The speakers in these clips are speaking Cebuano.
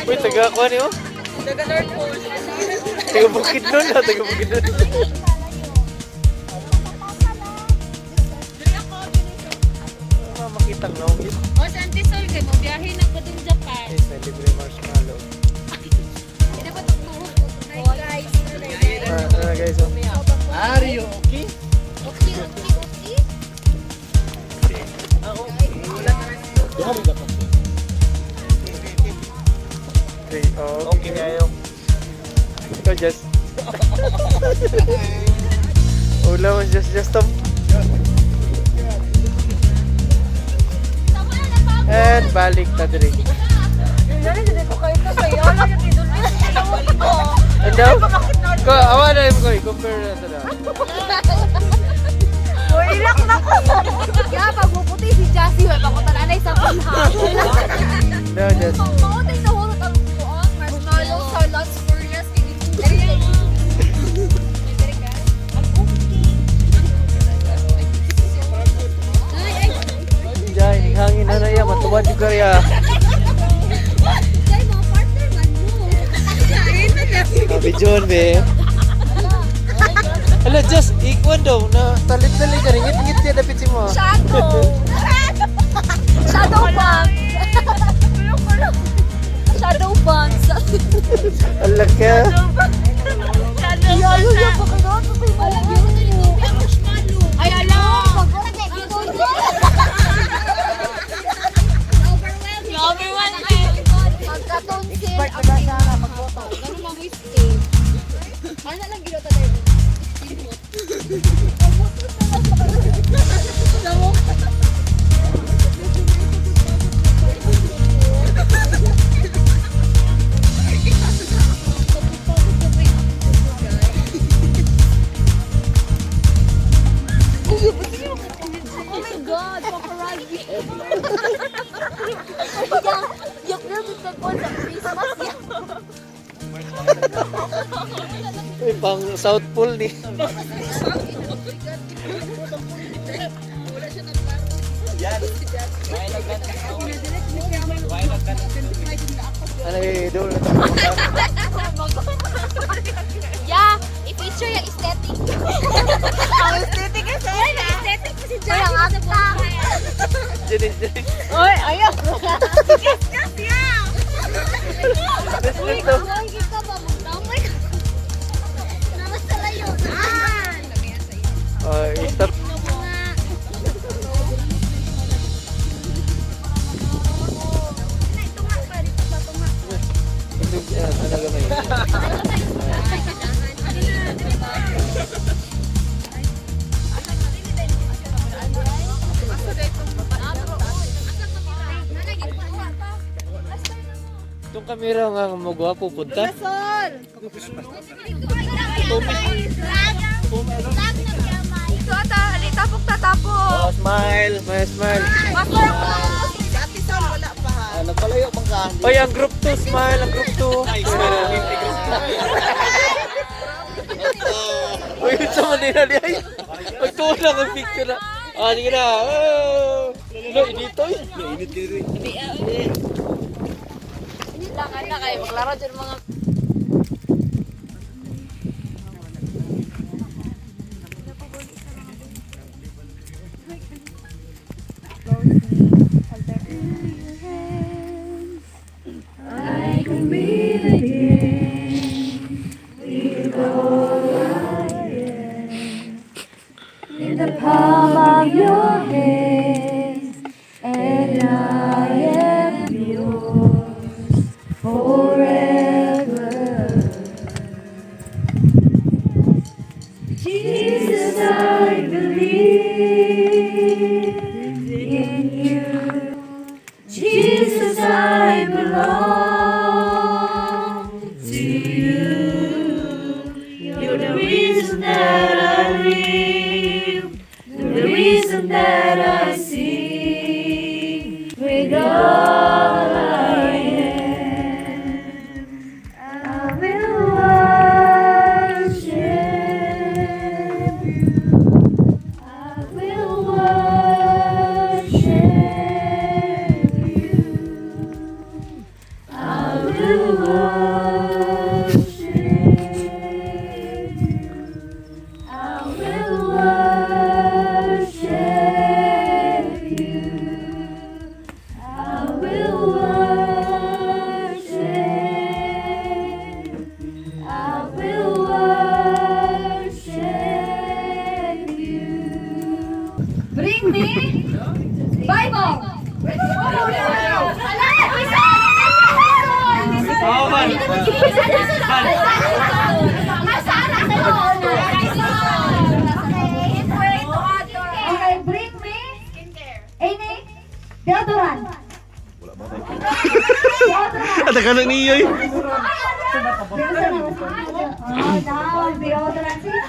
Uy, taga kuha niyo? Taga North Pole. Taga Bukidnon na, taga Bukidnon. Ano makita ng naong yun? O, sa Auntie Sol, kay mo biyahe na ko dun Japan. Yes, may libre marshmallow. Dapat ang tuhod. Hi guys. Ah, ah, guys, oh. Are you okay? Okay. Okay, oh, okay kayo. Ikaw, Jess. Ula mo, Jess, Jess, tom. And balik ta diri. Ano daw? Ko, awa na yung ko, compare na ito na. Ilak na ko. Ya, pagpuputi si Jassy, may pakutananay sa panha. No, Jess. Mautay sa hulot ang kuon, marshmallow sa Las Furious. Jai, hangin na na iya, matuwad yung karya. Jay, mga partner man mo. Sabi John, be. Ala, Jess, ikuan daw na talit-talit ka rin. Ngit-ngit siya dapit si mo. Shadow. Shadow box. Shadow box. Ala ka. Ya, ya, ya, baka na. Ay, alam. Magkatonsil ang pagboto. Ganun mga whiskey. Ano lang ginota tayo? Oh my God, paparazzi. Yung real sa Christmas yan. Uy, pang South Pole ni. Ano eh, doon na tayo. Yeah, i-feature yung aesthetic. Ang aesthetic kasi. Aesthetic kasi dyan. Ang akta. Janice, Janice. Oy, ayaw. Let's Uy, go. kung ka ba magdamay ka? Nasa layo. Ah! Oh, stop. Ito, ano gamay? Itong kamera nga mo gwapo punta. Ito ata, ali, tapok tatapok. Oh, smile. Smile, smile. Master ako. Si Ate Sol wala pa ha. Ah, nagpalayo bang ka? Oy, ang group 2, smile, ang group 2. Uy, sa Manila di ay. Pagtulak ang picture na. Ah, sige na. Oh. No, inito eh. Init kayo rin. Lang, na kayo, maglaro dyan mga In the palm of your hands, and I am yours forever. Jesus, I believe in you. Jesus, I belong to you. You're the reason that I live, the reason that I sing. With all I am, I will worship you. I will worship you. I will Bring me Bible. Wala! Isa! Oh, man. Okay, bring me any deodorant. Deodorant. At ka niyo eh. Deodorant. Oh, down. Deodorant. Sige.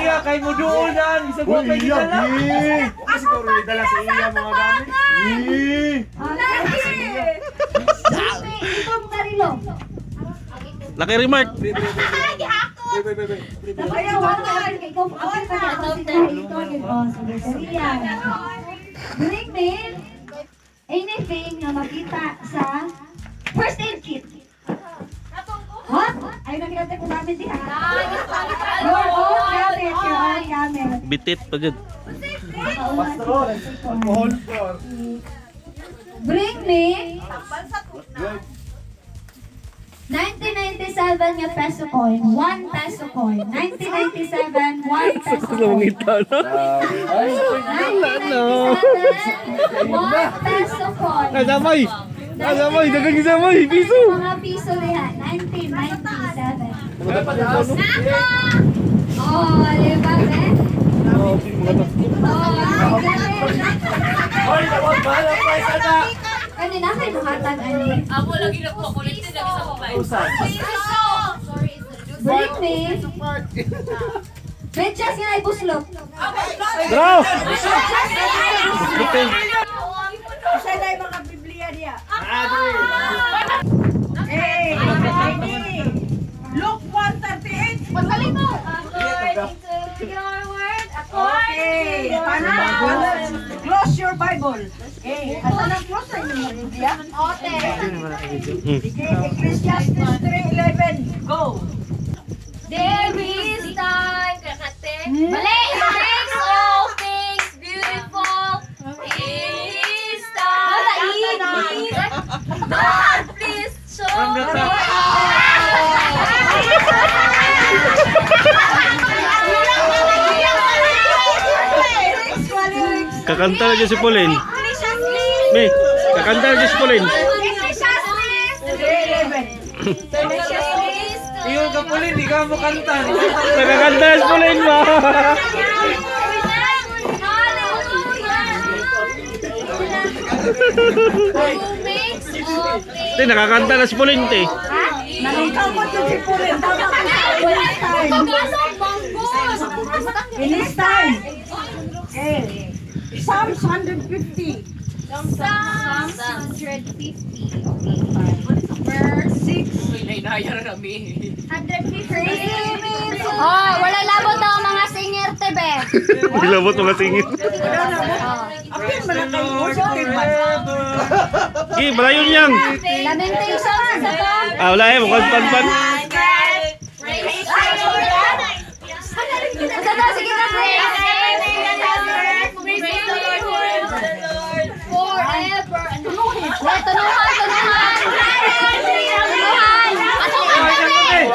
Siya, kay mo doon. Isang Uy, mga kay iya, dala. eh. Siguro dala sa iya mga gamit. Eh. Okay. Bring me itong karilo. Laki remark. Ayaw, wala ka. Ikaw, apil ka na. Ito, oh, sige, Siya. Bring me anything nga makita sa first aid kit. What? Ay, nakita ko namin diha. Your own gamit, your own gamit. Bitit pa dyan. Bring me 1997 nga peso coin, 1 peso coin. 1997, 1 peso coin. 1997, 1 peso coin. Nadamay! Nadamay! Dagang samay! Piso! Mga piso diha, 1997. Oh, di ba, be? Oh, grabe. Hoy, tawag bahala pa isa na. Kanina kay muhatag ani. Ako lagi na po, connected lagi sa mobile. Usan. Bring me Medyas nga ibuslok. Bro! Bitin. Isa na yung mga Biblia niya. Eh, Luke 1:38. According to your word, according Okay. to your Paano ba? Close your Bible. Okay. Asa na close na yung mga Biblia? Okay. Ecclesiastes 3:11. Go. There is time. Kakate. Mali! Makes all things beautiful in His time. God, please show From the top. me. Kakanta na dyan si Pauline. Me, kakanta na dyan si Pauline. Ecclesiastes. Iyon ka pulin, di ka mo kanta. Nakakanta na si Pauline ba? Who makes all things Te, nakakanta na si Pauline, te. Ikaw mo to si Purin. Tama ka. In his time. In his time. Okay. Psalms 150. Psalms 150. Okay, verse 6. 150. Oh, wala labot daw mga singer tebe. Bilabot mga singit. Apil man na kayo. Usok tayo man. Okay, balayon yang. Lamentations sa to. Ah, wala eh. Mukhang pan-pan. Sa to, sige na, praise. Praise the Lord forever. Wait, tunuhan, tunuhan. Tunuhan. Atong kanta, be!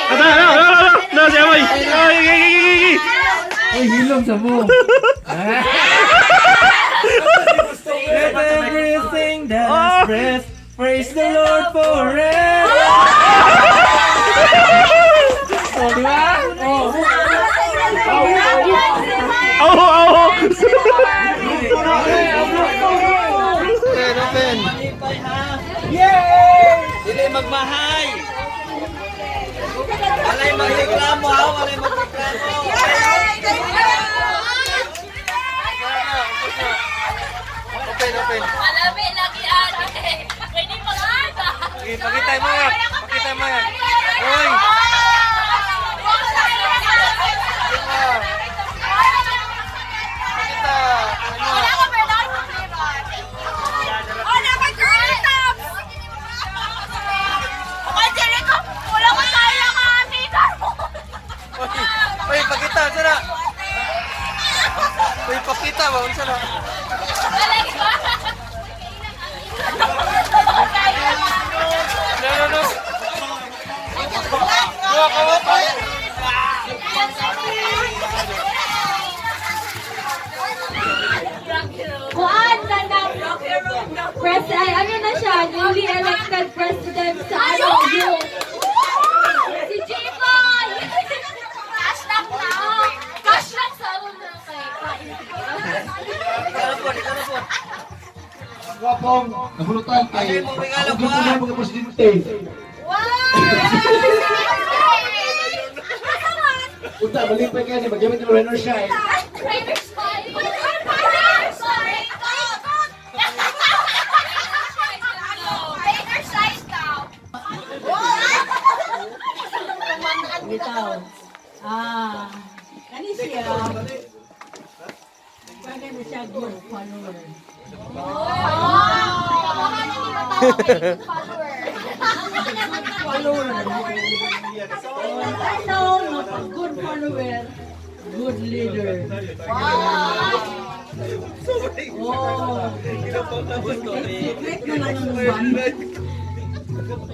Ata, no, no, no, no. No, si Amoy. Oh, okay, okay, okay, okay. Uy, hilom sa mo. Let everything that has breath praise the Lord forever. Oh, di ba? Oh. Oh, oh, oh. Open, open. Yay! Dili magmahay. Walay magreklamo ha, walay magreklamo. Open, open. Malami lagi ate. Pwede pag-ata. Sige, pakita mo yan. Pakita mo yan. Uy! Pakita. Ano? Uy, uy, pakita. Sana. Uy, pakita ba? Unsa na? No, no, no. Duha ka mo pa. newly elected president sa ano, youth. Si J-Boy! Cash lang na. Cash lang sa ano na kay. Gwapong nabulutan kay ako gyud na mga presidente. Wow! Unta malipay kay ni magamit ni Renner siya. Bitaw. Ah, kani siya. Pwede mo siya good follower. Follower. I know, no, pag good follower, good leader. Oh. Secret na lang ang uban.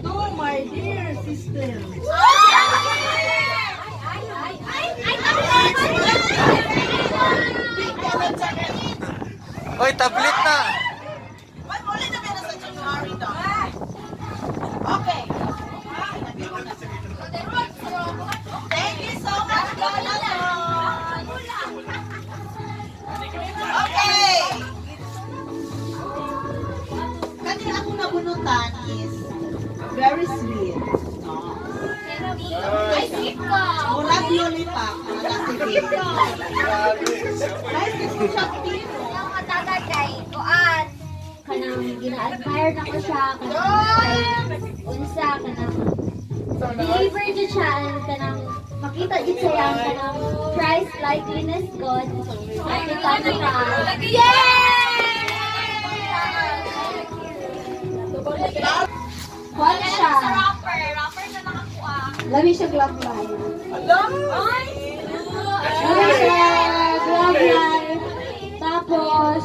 To my dear sister. Oy, tablet na. Okay. Thank you so much, Jonathan. Okay. Kanina akong nabunutan is very sweet. No? Ay, sweet ka. Murag lollipop. Mga si Nice to siya Pino. Ang matagad kay Kuan. Kanang gina-admire na ko siya, kanang unsa, kanang believer jud siya, and kanang makita jud siya ang kanang Christ likeliness God. Makita ko ka. Yay! Kuan siya. Rapper. Rapper na lang ako ah. Lami siya glove life. Lami siya glove life. Tapos,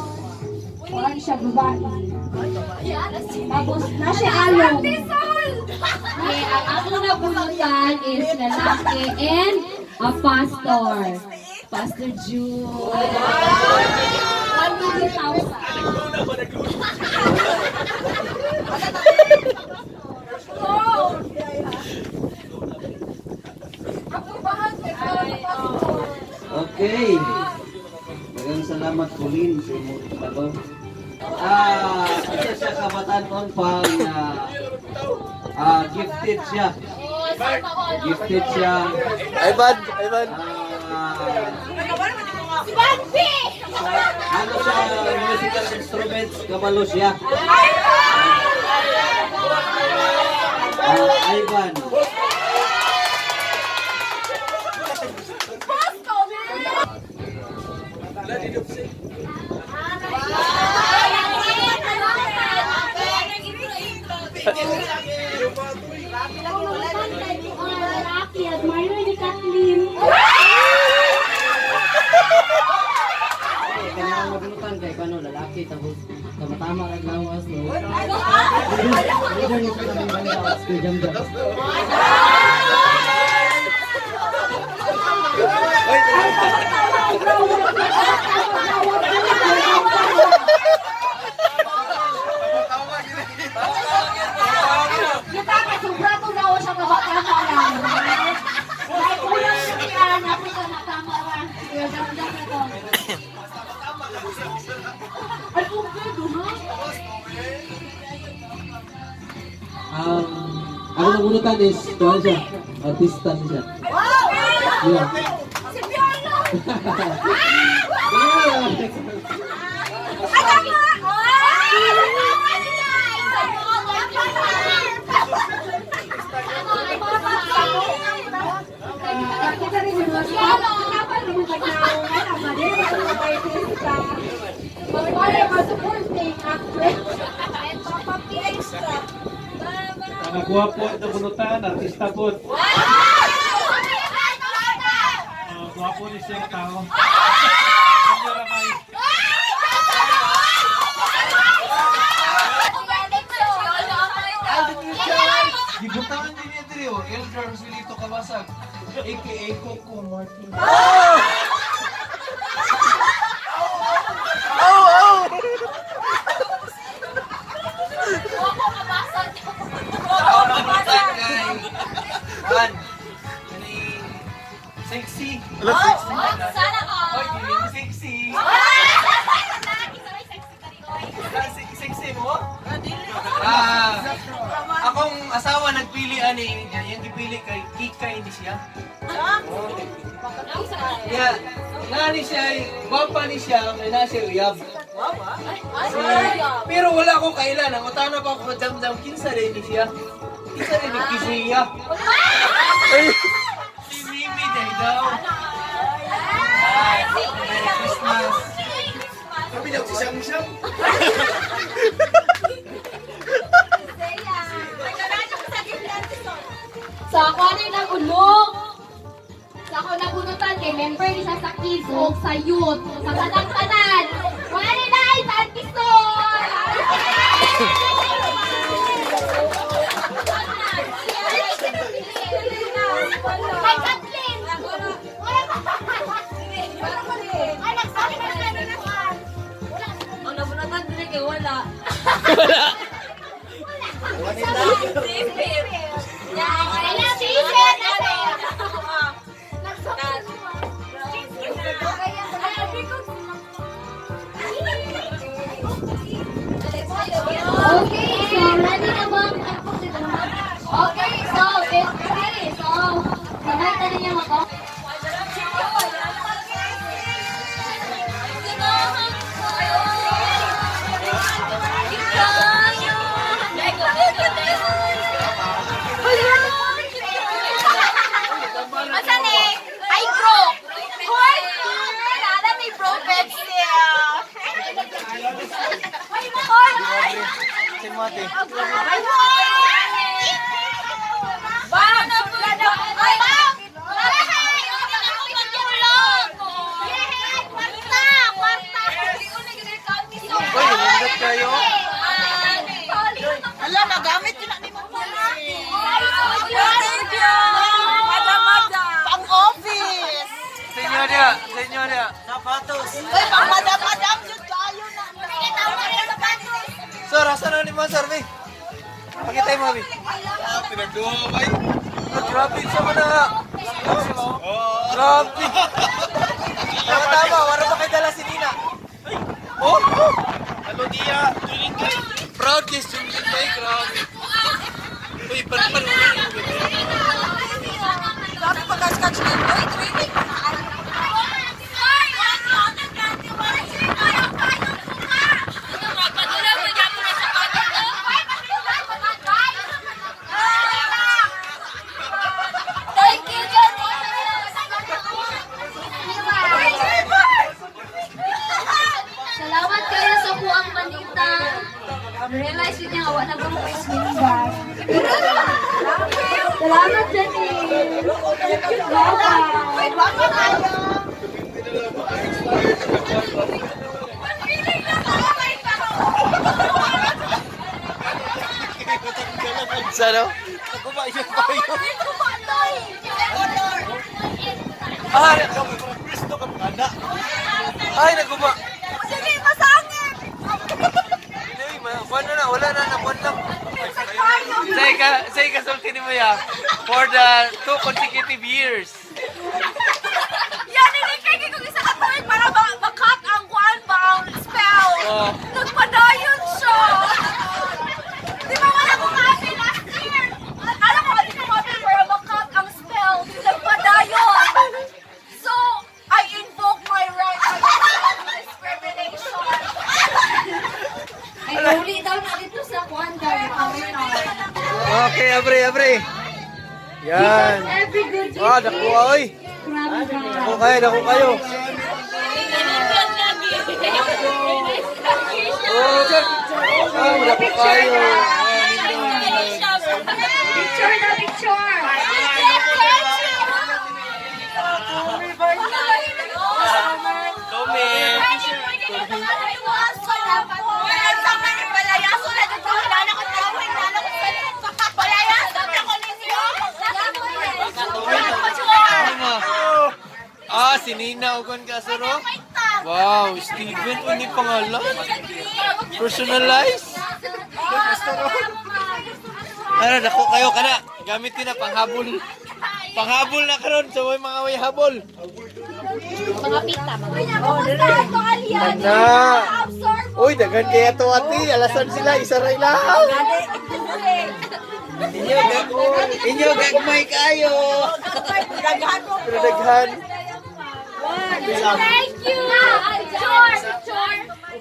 kuan siya babae. Tapos, na siya along. Okay, ang ako na pulutan is lalaki and a pastor. Pastor Jude. 100,000. Okay. Maraming salamat Colin sa imong tabang. Isa siya kabatanon pa na gifted siya. Gifted siya. Ivan, Ivan. Si Bambi! Ano sa musical instruments, kabalo siya. Ivan. Lalaki, admirer ni Kathleen. Kanang mabunutan kay kano lalaki tapos tama-tama kay lawas no. Leader ni sa kaming banda, Kuya Jamjam. Kita ka, sobra to daw siya tama-tama lang. Kahit kulang siya kaya, napo tama-tama lang. Kuya Jamjam na to. Ay, okay, duha. Ang nabunutan is kuan siya, artista siya. Yeah. Si Piolo! Yeah. Ay, tama! Kita rin yung mga Dapat mo kagnaungan ang mali mo kay artista. Wala ka supporting actress. Ang gwapo at nabulutan, artista po. Gwapo ni siyang tao. Gibutangan din niya diri oh, Elder Roselito Kabasag, aka Coco Martin. Oh! Oh, oh! ni siya. Oh. Yeah, nani siya, gwapa ni siya, may na siya uyab. Pero wala akong kailan, ang utana pa ako jam-jam, kinsa rin ni siya. Kinsa rin ni Kisiya. Si Mimi day daw. Ay, Merry Christmas. Kami daw si Siyam Siyam. So ako na yung ulo. Sa ako nabunutan kay member ni siya sa kids o sa youth. Sa tanang-tanan. Wala na ay sa Antisol! Kay Kathleen! Ay, nagsabi ka na na. Ang nabunutan din kay wala. Okay, so ready na ba? Okay, so it's ready. So, sabay tayo niya ako. Asan eh? Ay, bro! Hoy! Kilala ni Bro Betsy ah. Hoy! Si Mate. Ay, hoy! Bam! Ay, bam! Uy, nindot kayo. Ala, magamit yun na ni mo. Thank you. Madam, madam. Pang office. Senyora, senyora. Sapatos. Ay, pang madam, madam. Yun kayo na. Sir, asan na ni mo, sir, be? Pakita mo, be. Pinagduha ba? Ah, grabe sa mga na. Grabe. Tama, tama. Wala pa kay dala si Nina. Oh, oh. Ano diya? Tuling kay. Proud kay Junlin kay. Grabe. Uy, pan-pan. Grabe pagka-scotch na. Uy, training. Thank you, Johnny! Salamat kayo sa kuang manita. Realize yun niya, wala ba mo swing bag. Salamat, Janine! Bye-bye! Sa ano? Naguba yun pa yun. Ay, Kristo ka mga anak. ay, naguba. Sige, masangit! Ay, kuwan na na, wala na, nakuwan lang. Say ka, say ka sulti ni mo ya. For the 2 consecutive years. Yan, hindi kay kung isa ka tuig para makat ang kuan ba ang spell. Oh. Nagpadayon siya. Di ba wala ko kaapi last year? Alam ko di ko maapi para makat ang spell. Nagpadayon. So, I invoke my right against discrimination. Ay, uli daw na dito sa kuan daw. Okay, abre, abre. Yan. Every good gift Ah, nakuha, oy. from God. Dako kayo, dako kayo. Oh, ah, dako kayo. Picture na picture! Tome. Ah, si Nina Ugon Kasuro. Wow, Steven, ini pangalan. Personalized. Tara, dako kayo kana. Gamit din na panghabol. Panghabol na karon sa so, mga way habol. Mga pita, mga Ana. Uy, daghan kaya to ati. Alasan sila, isa ra lang. Inyo gagmay kayo. Pero daghan. Thank you! Picture! Picture!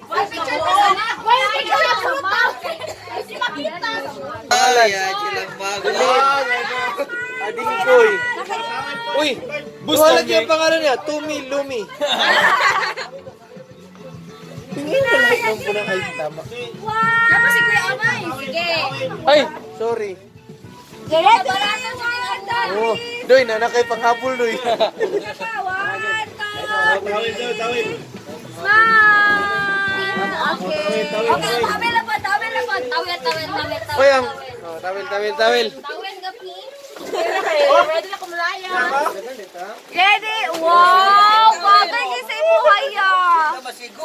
Picture pa sana! Why picture na puta? Kasi makita! Ay, silang bago. Adingkoy. Uy, duha lagi ang pangalan niya. Tumi Lumi. Tingin ko lang kung punang ay tama. Tapos si Kuya Amay. Sige. Ay, sorry. Ready? One, Oh, doy, nana kay panghabol doy. one, two, three. Smile! Okay. Okay, tawel na po, tawel na po. Tawel, tawel, tawel, tawel. Uy, ang oh, tawel, tawel, tawel. Tawel ka, please. Ready na kumulaya. Ready? Wow! Bagay kay sa imo haya.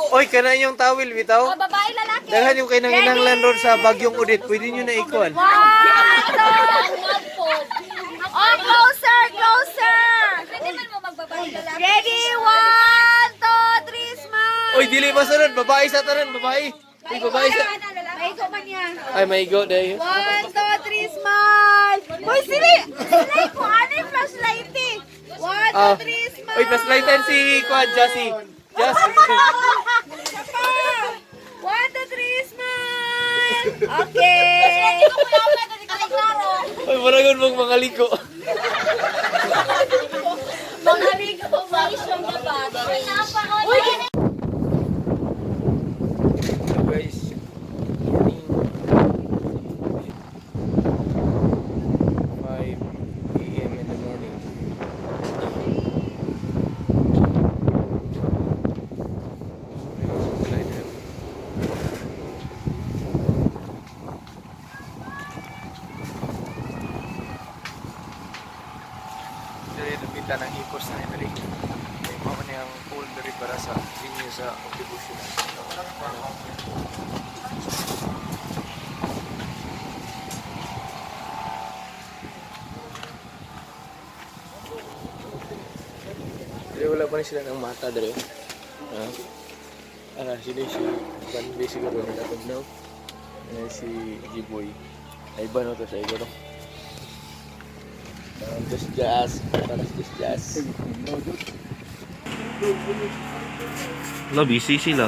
Oy, kana yung tawel bitaw. Oh, babae, lalaki. Daghan yung kay nanginanglan ron sa Bagyong Udit. Pwede nyo na ikuan. One, two. Oh, closer, closer. Pwede man mo magbabae lalaki. Ready? One, two, three, smile. Oy, dili pa sunod. Babae sa tanan, babae. Uy, babae sa... Maigo man niya. Ay, maigo dahil. One, two, three, smile. Uy, sili! Sili ko, ano yung flashlight eh? One, two, Ah. three, smile. Uy, flashlightan si Kwan, Jassy. Jassy. One, two, three, smile. Okay. Uy, maragon mong mga liko. Mga ligo ba? Uy, Hello guys. Morning. 5 a.m. in the morning. Diri napita ng ipos na diri. Kay mao ni ang pool diri para sa venue sa devotional. Diri wala pa ni sila ng mata diri. Ha? Ana sila si Banbi siguro nila no. Ana si Jiboy. Ay ba no to sa iba no. Just jazz, para just jazz. Wala, busy sila.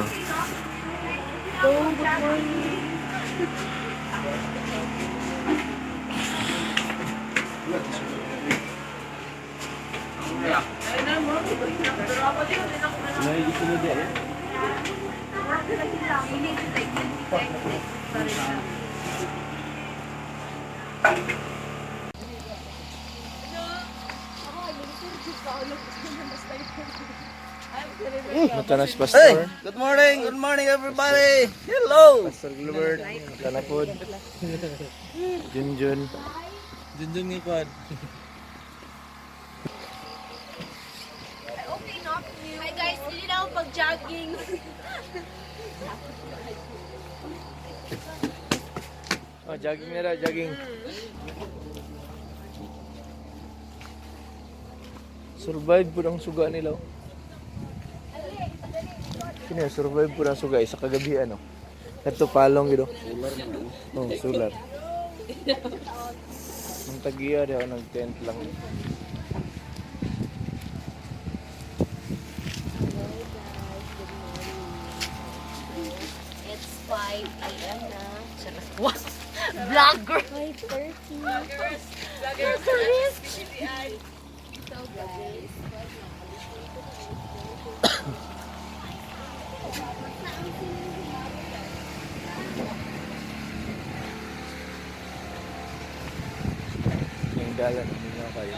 Mata na si Pastor. Good morning everybody. Hello. Pastor Gilbert. Mata na po. Junjun. Junjun ni Kwan. Okay, not new. Hi guys, hindi na ako pag-jogging. Oh, jogging na daw, jogging. Survive po ang suga nila. oh. Sino yun? Survive po ang suga. Isa kagabi ano. Ito palong gino. Oh, solar. Ang tagiya di ako nag-tent lang. It's 5 a.m. na. Charot. What? Vlogger! 5:30. So guys, Yung dalan, hindi na kayo.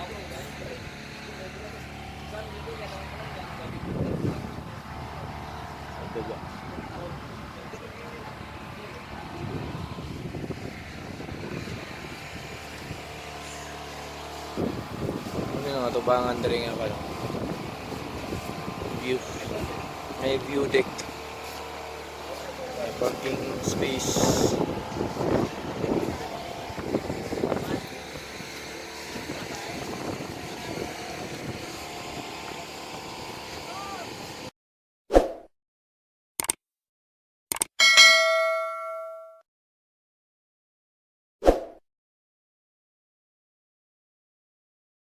Ang daga. Ano yung nga tubangan diri nga kayo? View. May view deck. May parking space.